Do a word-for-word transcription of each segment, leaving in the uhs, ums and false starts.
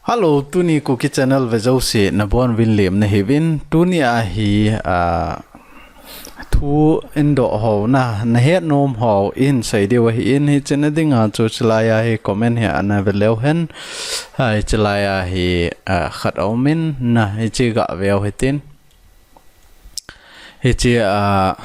Hello, tuni Kuki channel ve jouse nabonuvin lemna hiuvin, tuni a hi, ah, thu indoh ho na, nahet nom ho ihin sei diu ahin, hiche na dinga chu chulai a hi comment hi ana ve leu hen, ah, chulai a hi, ah, khat aumin na, hiche gah veu hitin. Hiche a,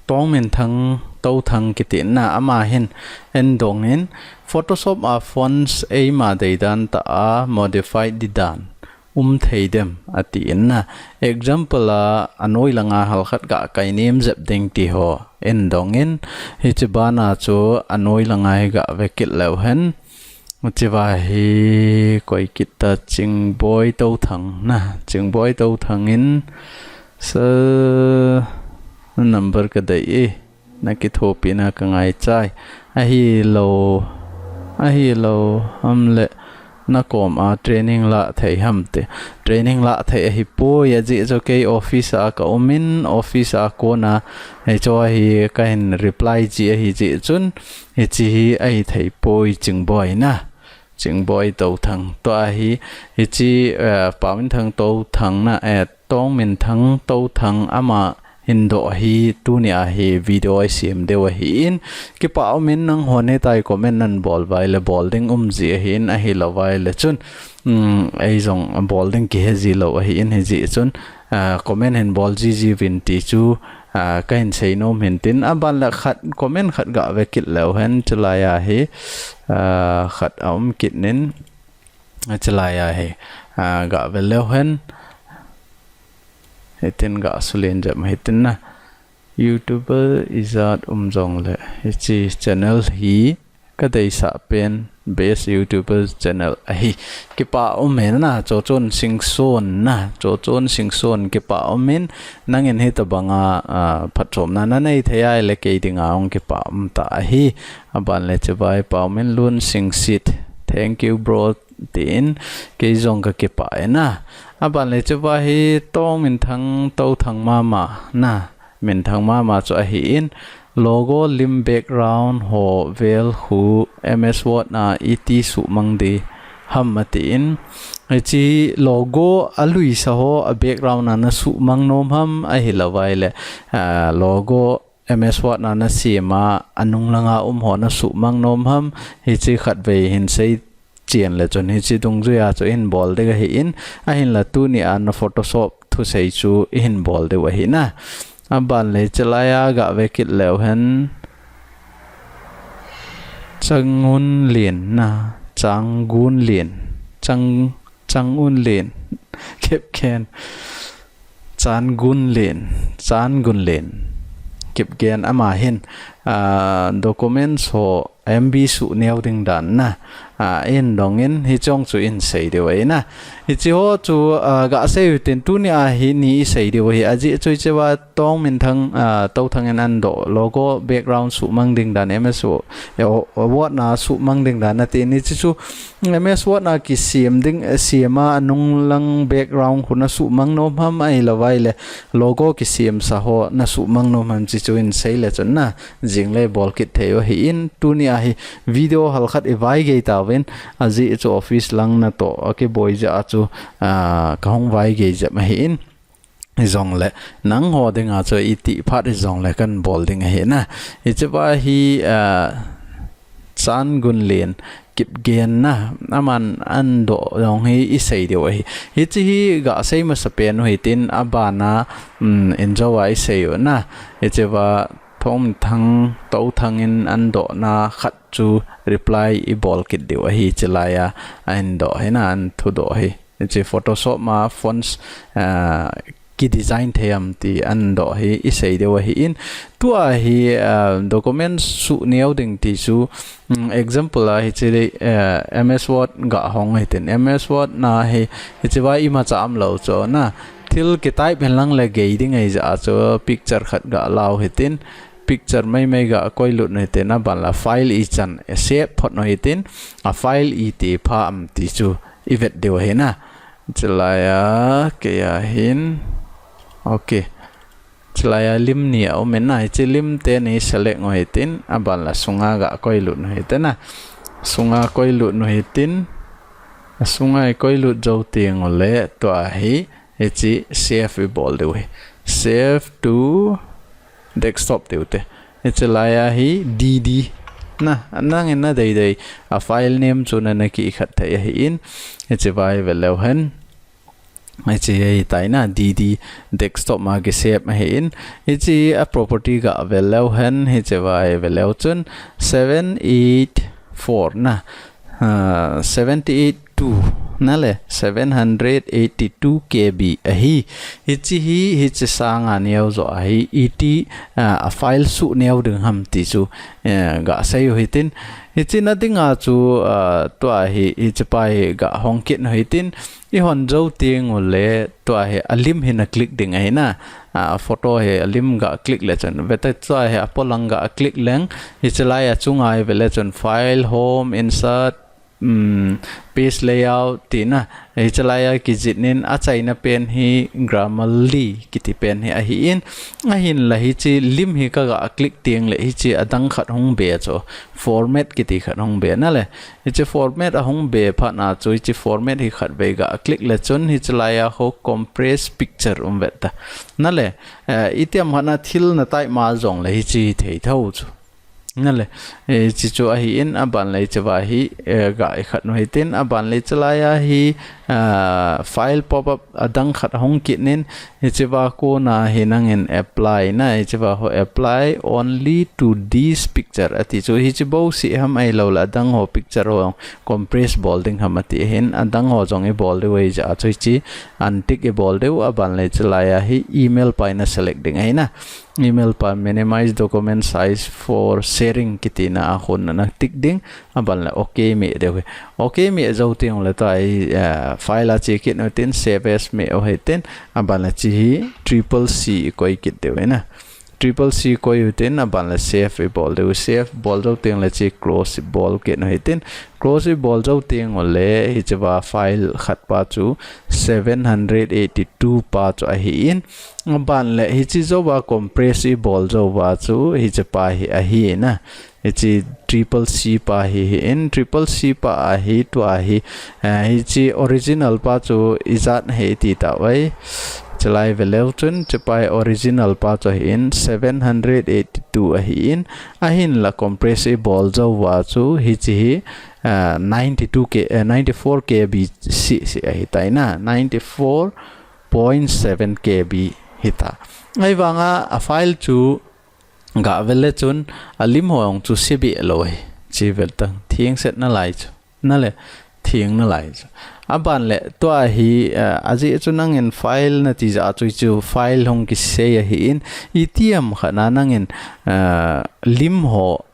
Tongminthang Touthang kiti na ama hin eidongin Photoshop a fonts eima deidan tah a modify didan um thei dem atin na. Example a, anoi langa halkhat gah kai nem jep ding ti ho eidongin hiche bana chu anoi langa hi gah ve kit leu hen. Chua hi koi kit ta Chingboi Touthang na, Chingboi Touthang in sa number ka dei e, na kithopi na ka ngaichai. Ahilou, ahilou, ham le na kom a training la thei ham ti. Training la thei ahipoi ajeh chu kei office a ka umin, office a kona hiche hi kahin reply ji ahi jeh chun, Hiche hi ahithei poi Chingboi na. Chingboi Touthang. Tua hi, hiche, eh, Paominthang Touthang na, eh, Tongminthang Touthang ama indoh hi tuni a hi video isem diu ahin. Kipah umin nangho neitah comment nabol uva ahile bol ding um ji ahin ahilou uva ahile chun, um, eijong bol ding kihe ji lou ahin hijeh chun, ah, comment hin bol jiji uvin ti chu, ah, kahin sei nom hin tin, aban le khat, comment khat gah ve kit leu hen, chulai a hi, ah, khat aum kit nin, chulai a hi, ah, gah ve leu hen, hitin gah sulen jep hitin na, YouTuber ijat um jongle, hiche channel hi, Ka deisah pen best YouTuber channel ahi. Kipah um hen na, Chochon Singson na, Chochon Singson kipah um hen, nangin hitabanga, ah, phatchomna nanei thei ahile kei dinga hung kipah um ta ahi. Aban le chuvai Paominlun Singsit. Thank you bro, tin kei jong ka kipah e na. Aban le chuvai hi Tongminthang Touthang mama na. Minthang mama chu ahin, logo lim background ho vel khu M S Word na iti suhmang di ham atin. Hiche logo aluisa ho a background na nasuhmang nom ham ahilou vai le, ah, logo M S Word na nasem a, anung langa um ho nasuhmang nom ham, hiche khatvei hin sei chen le chun hiche dungjuia chu ihin bol ding ahin, ahinla tuni a na Photoshop thusei chu ihin bol diu ahi na. Aban le chulai a gah ve kit leu hen. Changunlen na, Changunlen, Chang, Changunlen, Kipgen, Changunlen, Changunlen, Kipgen ama hin, ah, documents ho M B suh neo ding dan na, ah, ihin dongin hiche chu ihin sei diu ahi na. Hiche ho chu, ah, gah sei utin tuni a hi ni isei diu ahi ajeh chu hichea Tongminthang, ah, Touthang in ahin doh logo background suhmang ding dan M S Word na suhmang ding dan atin hiche chu M S Word na kisem ding, eh, sem a anung lang background khu nasuhmang nom ham ahilou vai le logo kisemsa ho nasuhmang nom ham hiche chu ihin sei le chun na. Jing le bol kit thei u ahin, tuni a hi video halkhat ivaigei tauvin, ajeh chu office lang natoh a kiboi jeh a chu, ah, kahung vaigei jep ahin, hijongle nangho dinga chu itih phat hijongle kahin bol ding ahi na. Hichea hi, ah, Changunlen Kipgen na, aman ahin doh jong hi isei diu ahi. Hiche hi gah sei masapen u hitin abana, um, injo a isei u na. Hichea Tongminthang Touthang in ahin dohna khat chu reply ibol kit diu ahi, chulai a ahin doh hi na, ahin thudoh hi. Hiche Photoshop ma fonts, ah, kidesign thei am ti ahin doh hi isei diu ahin. Tua hi, ah, document suh neo ding ti chu, um, example a hiche, ah, M S Word gah hong hitin. M S Word na hi, hichea imacha umlou chu na. Thil kitype hen lang le gei ding ahi jeh a chu picture khat gah lau hitin, picture maimai gah koilut u hitin, aban la file ichan save phot u hitin, a file iti pha am ti chu ivet diu ahi na. Chulai a, kei a hin, ok. Chulai a lim ni aum in na, hiche lim teni select u hitin, aban la sunga gah koilut u hitin na. Sunga koilut u hitin, Asunga i koi lut jou teng ule tua hi, hiche save i bol diu hi. Save to desktop diu te. Hiche lai a hi D D. Na, nangin na deidei a file name chu na, na kikhat thei ahi in. Hiche vai ve leu hen. Hiche hi tai na D D desktop ma kisave ahi in. Hiche a property ga ve leu hen. Hiche vai ve leu chun seven eight four na. Uh, seventy eight two na le seven hundred eighty two K B ahi. Hiche hi, hiche sanga neo jo ahi. Iti, uh, a file suh neo ding ham ti chu, uh, ga sei u hitin. Hiche na dinga chu, uh, tua hi, hiche pa hi ga hong kit u hitin. I hon jou teng ule tua hi a lim hi na click ding ahi na. A photo hi a lim ga click le chun. Vete tua hi a polang ga click leng. Hiche lai a chunga i ve le chun file, home, insert, um, page layout ti na. Hiche lai a kijih nin a chaina pen hi Grammarly kiti pen hi ahi in. Ahinla hiche lim hi ka ga click teng le hiche a dang khat hung be chu. Format kiti khat hung be na le. Hiche format a hung be phat na chu hiche format hi khat vei ga click le chun hiche lai a ho compress picture um vet ta. Na le, eh, itiam khat na thil na type ma jong le hiche hi thei tho chu. Na le, eh, hiche chu ahi in a ban le hiche va hi, eh, ga i khat u hitin a ban le hiche lai a hi, ah, file pop up a dang khat hung kit nin Hiche va kona hi nangin apply na, hiche va ho apply only to this picture ati chu, hiche bou seh ham ahilou le adang ho picture ho compress bol ding ham ati hin, adang ho jong i bol diu ahi jeh a chu hiche untick i bol diu, aban le hiche lai a hi email pa i na select ding ahi na. Email pa minimize document size for sharing kiti na a khun na na tick ding. Aban le OK meh diu hi. OK meh jou teng le tua hi, eh, file a che kit u tin save as meh u hitin. Aban le hiche hi triple C i koi kit diu hi na. Triple C koi u tin aban le save i bol diu. Save bol jou teng le hiche close i bol kit u hitin. Close i bol jou teng u le hiche va file khat pa chu seven hundred eighty-two pa chu ahi in. Aban le hiche jou va compress i bol jou va chu hiche pa hi ahi na. Hiche triple C pa hi, hi in, triple C pa a hi, tua hi, eh, hiche original pa chu ijat hi ti tau ai. Hiche lai ve leu chun, hiche pa hi original pa chu hi in, seven hundred eighty-two ahi in, ahin la compress i bol jou va chu, hiche hi, eh, ninety-two K, eh, ninety-four K B seh, seh ahi tai na, ninety-four point seven K B hi ta. Ahivanga a file chu, Ga vel le chun, a lim ho jong chu se beh lou ahi. Hiche vel tang, theng set nalai chu. Na le, theng nalai chu. Aban le, tua hi, eh, ajeh chu nangin file nati jeh a chu, chu file hung kisei ahi in, itiham khat na nangin, eh, lim ho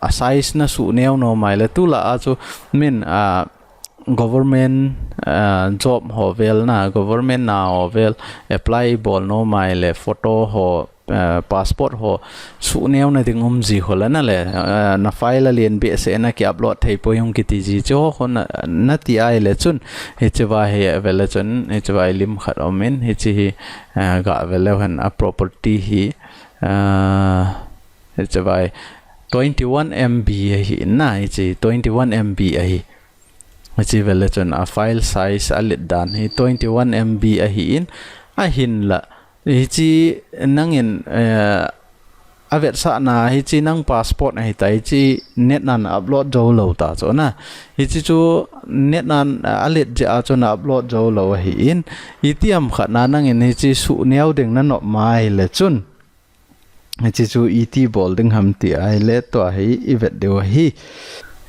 a size na suh neo nom a ahile, tulai a chu min, ah, government, ah, job ho vel na, government na ho vel apply bol nom a ahile, photo ho, ah, passport ho suh neo na ding um ji ho le na le, ah, na file a len behseh na ki upload thei poi hung kiti ji chu ho, ho na, nati a ahile chun, hiche va hi vel le chun, hiche va hi lim khat um in, hiche hi, ah, ga vel le hen a property hi, ah, Hiche va hi twenty-one M B ahi in na, hiche twenty-one M B ahi. Hiche vel le chun a file size a let dan hi twenty-one M B ahi in, ahin la. Hiche nangin, eh, a vetsahna hiche nang passport ahi ta, hiche net nan upload jou lou ta chu na. Hiche chu net nan, eh, a let jeh a chu na upload jou lou ahi in, itiham khat na nangin hiche suh neo ding na nom a ahile chun. Hiche chu iti bol ding ham ti ahile tua hi i vet diu ahi.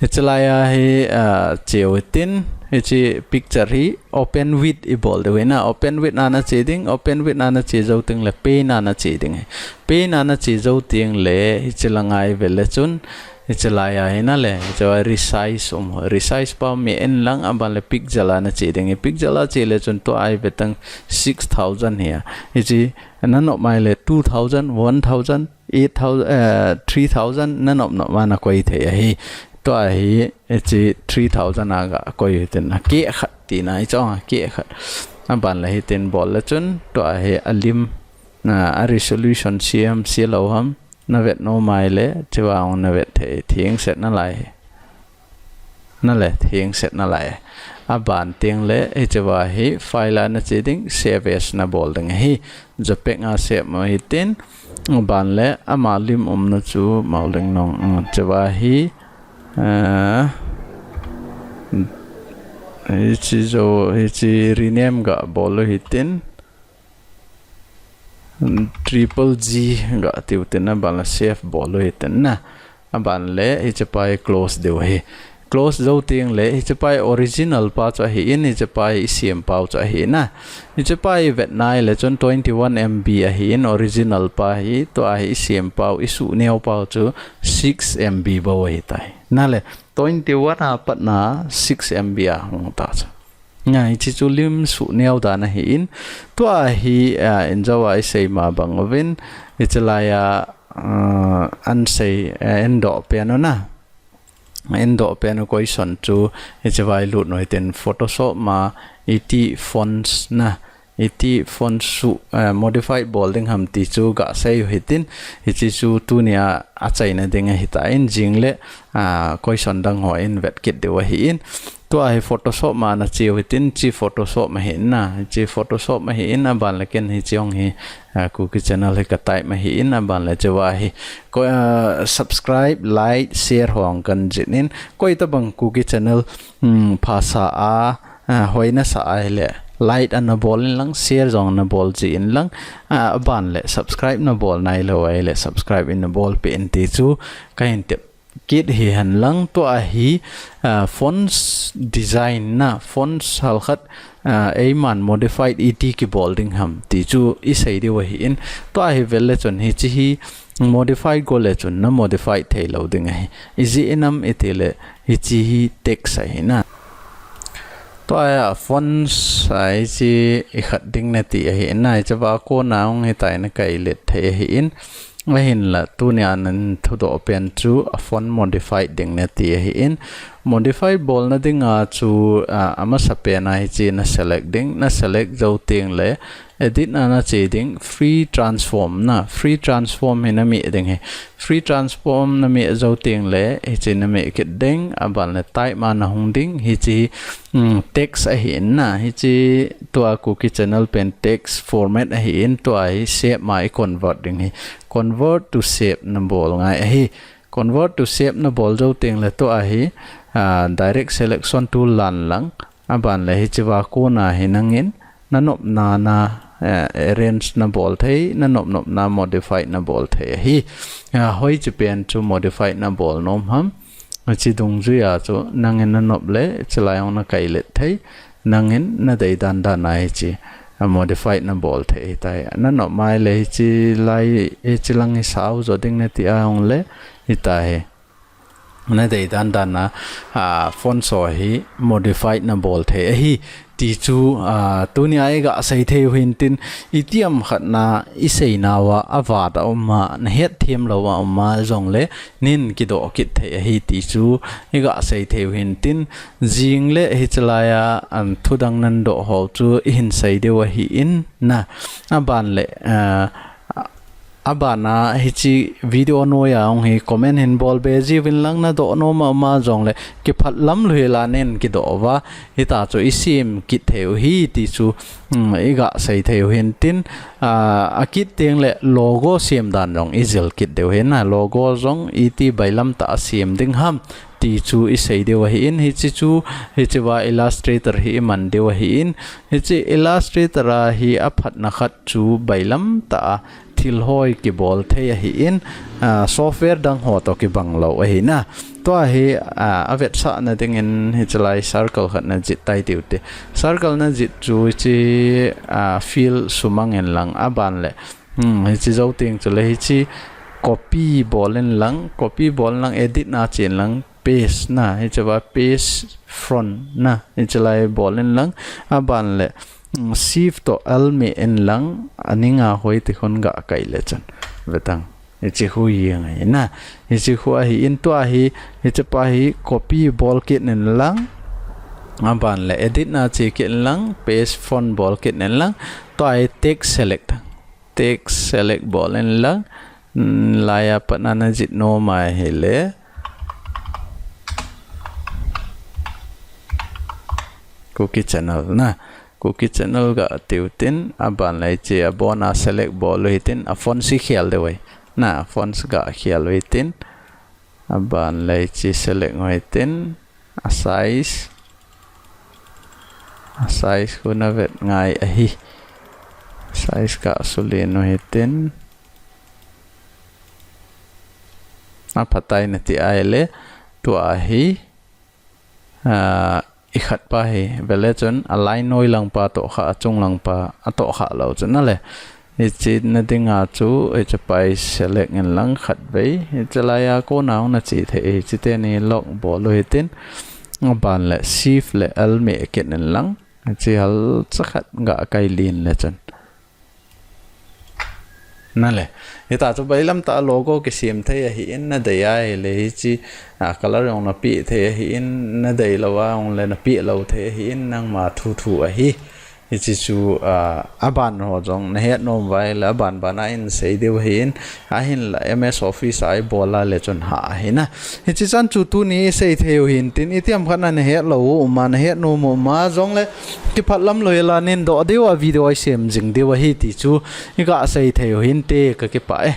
Hiche lai a hi, ah, che u tin, hiche picture hi open with i bol diu hi na. Open with na na che ding, open with na na che jou teng le pen na na che ding. Pen na na che jou teng le, hiche lang a i vel le chun, hiche lai a hi na le, hiche va resize um ho. Resize pa meh in lang aban le pixel a na che ding. Pixel a che le chun tua i vet tang six thousand hi a. Hiche Na nom a ahile two thousand, one thousand, eight thousand, eh, three thousand na nom nom a na koi thei ahi. Tua hi, hiche three thousand a ga koi u hitin a keh khat tina hi chu a keh khat. Aban le hitin bol le chun, tua hi a lim, na a resolution se ham se lou ham, na vet nom a ahile, hiche va hung na vet thei, theng set nalai hi. na le theng set na lai. Aban teng le hiche va hi file a na che ding, save as na bol ding ahi. JPEG a save mo hitin, aban le ama lim umna chu mo ding nong, mm, hiche va hi, ah, hiche jo, hiche rename ga bol u hitin, triple G ga tiu tin, aban le save bol u hitin na. Aban le hiche pa hi close diu ahi. Close jou teng le hiche pa hi original pa chu ahi in, hiche pa hi i sem pau chu ahi na. Hiche pa hi vet nai le chun twenty one M B ahi in, original pa hi, tua hi i sem pau, i suh neo pau chu six M B bou ahi tai. Na le twenty one a pat na six M B a hung ta chu. Nga, hiche chu lim suh neo dan ahi in, tua hi, ah, in jo a i sei ma bang uvin, hiche lai a, ah, an sei, ah, in doh pen u na. In doh pen u question chu, hiche va i lut u hitin Photoshop ma iti fonts na, iti fonts chu, ah, modify bol ding ham ti chu ga sei u hitin, hiche chu tunia a chaina ding ahi ta in, jing le, ah, question dang ho in vet kit diu ahi in. Tua hi Photoshop ma na che u hitin, hiche Photoshop ma hi na, hiche Photoshop ma hi in, aban le ken hiche hung hi, ah, Kuki channel hi ka type ma hi in, aban le hiche va hi. Ko, ah, subscribe, like, share hung kan jin in, koi tabang Kuki channel, hmm, phasa a, ah, hoina sa a le, like ana bol in lang, share jong ana bol ji in lang, ah, aban le subscribe na bol nai lou a le, subscribe in na bol peh in ti chu ka hin tep kit hi hen lang. Tua hi, ah, fonts design na, fonts halkhat, ah, eiman modified iti kibol ding ham ti chu i sei diu ahi in. Tua hi vel le chun hiche hi modify go le chun na modify thei lou ding ahi. Ijeh inem iti le hiche hi text ahi na. Tua hi a fonts a hiche i khat ding na ti ahi na, hiche va kona hung hitai na kai let thei ahi in. Ahin la, tunia nan thudoh pen chu a font modify ding na ti ahi in. Modify bol na ding a chu, ah, amasa pen a hiche na select ding, na select jou teng le, edit na na che ding, free transform na, free transform hi na meh ding hi. Free transform na meh jou teng le, hiche na meh kit ding, aban le type ma na hung ding, hiche, mm, text ahi in na, hiche tua Kuki channel pen text format ahi in, tua hi shape ma i convert ding hi. Convert to shape na bol ngai ahi. Convert to shape na bol jou teng le tua hi, ah, direct selection tool lan lang, aban le hiche va kona hi nangin, na nopna na, eh, arrange na bol thei, na nop nopna modify na bol thei ahi. Ah, hoiche pen chu modify na bol nom ham. Hiche dungjui a chu nangin na nop le, hiche lai hung na kai let thei, nangin na dei dan dan a hiche, ah, modify na bol thei ahi tai. Na nop mai le hiche lai, hiche lang hi sao jo ding na ti a hung le, hita hi. Na dei dan dan a, ah, font so hi modify na bol thei ahi. Ti chu, ah, tunia i ga sei thei u hin tin, itiam khat na i sei nauva, a vat a um a, na het them lou a um a, jong le, nin kidoh kit thei ahi ti chu, i ga sei thei u hin tin, jing le hiche lai a, an thu dang nan doh ho chu i hin sei diu ahi in na, aban le, ah, Abana hiche video noiya hung hi comment hin bol be jiuvin lang, na doh nom a um a jong le kiphat lam lou hel a nen kidoh uva, hita chu i sem kit thei u hi ti chu, um, i ga sei thei u hin tin, a, a kit teng le logo sem dan jong i jil kit diu hin na, logo jong iti bailam tah a sem ding ham ti chu i sei diu ahi in, hiche chu, hiche va Illustrator hi i man diu ahi in, hiche Illustrator a hi a phatna khat chu bailam tah a thil hoi kibol thei ahi in, a, software dang ho toh kibang lou ahi na. Tua hi, a, a vetsahna ding in hiche lai circle khat na jih tai tiu te. Circle na jih chu hiche, a, fill sumang in lang aban le. Hmm, hiche jou teng chu le hiche copy bol in lang, copy bol in lang, edit na chen lang, paste na, hiche va paste front na, hiche lai bol in lang, aban le, mm, shift toh L meh in lang, a ning a hoi ti khun ga kai le chun. Ve tang. Hiche khu hi ngai na. Hiche khu ahi in tua hi, hiche pa hi copy bol kit in lang, aban le edit na che kit in lang, paste front bol kit in lang, tua hi text select. Text select bol in lang, mm, laiya pat na na jih nom a hile. Kuki channel na. Kuki channel ga tiu tin, aban le hiche abon a select bol u hitin, a fonts hi khel diu ahi. Na, fonts ga khel u hitin, aban le hiche select u hitin, a size, a size khu na vet ngai ahi. Size ga sulen u hitin. Aphatai nati ahile, tua hi, ah, i khat pa hi, vele chun a line noi lang pa toh kha, a chung lang pa, a toh kha lou chun ale. Hiche na dinga chu, hiche pa hi select in lang khat vei. Hiche lai a kona hung na che thei, hiche teni lock bol u hitin. Aban le shift le L me kit in lang. Hiche hal cha khat ga kai len le chun. Na le. Hita chu bailam ta logo kisem thei ahin na dei ahile hiche, a, color jong na pe thei ahin na dei lou a jong le na pe lou thei ahin nangma thu thu ahi. Hiche chu, a, aban ho jong na het nom uva ahile aban ban a in sei diu ahin ahinla M S Office a i bol a le chun ha ahi na. Hiche chan chu tuni i sei thei u hintin, itiham khat na na het lou u um a, na het nom u um a, jong le kiphat lam lou hela nin doh diu a video i sem jing diu ahi ti chu i ga sei thei u hinte ka kipah e.